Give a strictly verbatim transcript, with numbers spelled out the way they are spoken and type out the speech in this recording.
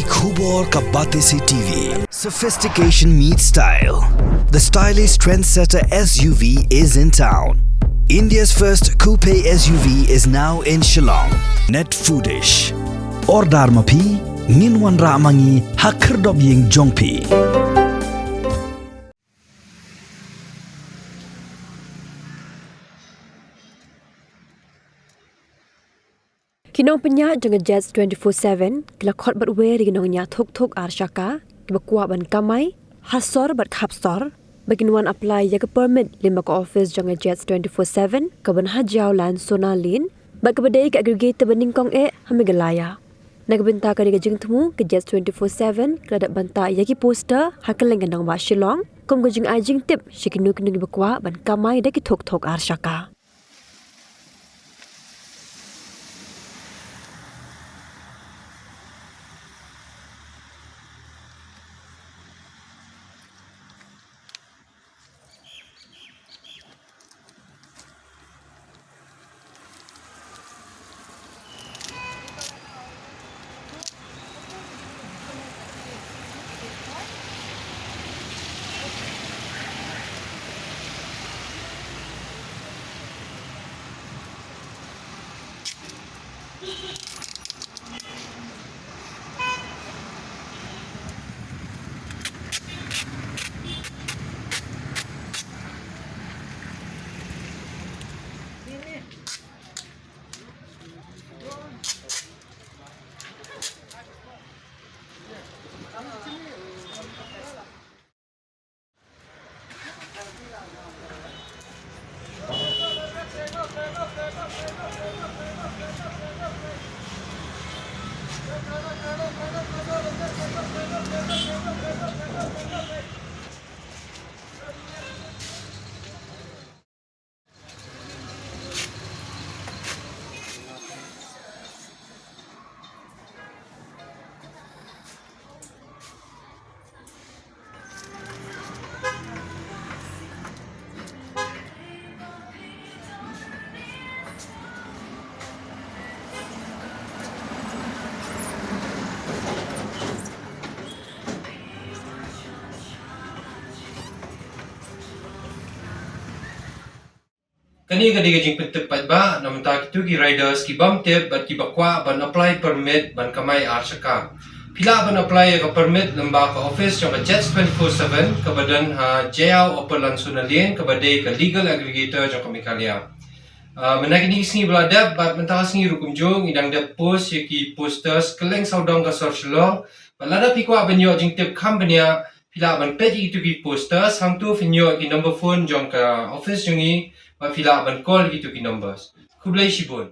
Khubor ka Batesi T V. Sophistication meets style. The stylish trendsetter S U V is in town. India's first coupe S U V is now in Shillong. Net Foodish. Order ma phi, ngin wanrah ma ngi ha khyrdop ïing jong phi. Ki nongpynïaid jong ka Jets twenty-four seven ki la khot bad wer ïa ki nongñiah thok thok ar shaka kiba kwah ban kamai ha sor bad khap sor ba kin wan apply ïa ka permit lyngba ka office jong ka Jets twenty-four seven kaban ha Jaïaw Lansona Lane bad kaba dei ka aggregator ba nyngkong eh ha Meghalaya. Na ka bynta kane ka jingthmu ka Jets twenty-four seven ka la dep ban tah ïa ki poster ha kylleng ka nongbah Shillong kum ka jingai jingtip sha kino kino kiba kwah ban kamai da ki thok thok ar shaka. Kane ka dei ka jingpyntip paidbah na bynta kito ki riders ki bym tip bad kiba kwah ban apply permit ban kamai ar shaka. Phi lah ban apply ïa ka permit lyngba ka office jong ka Jets twenty-four seven kaba don ha Jaïaw Upper Lansona Lane kaba dei ka legal aggregator jong ka Meghalaya. Ah, mynta kine ki sngi ba la dep bad mynta ka sngi ruh kumjuh ngi dang dep post ïa ki posters kylleng sawdong ka sor Shillong. Bad lada phi kwah ban ïoh jingtip kham bniah phi lah ban peit ïa kito ki posters, hangto phin ïoh ki number phone jong ka office jong ngi bad phi lah ban call ïa kito ki numbers. Khublei shibun.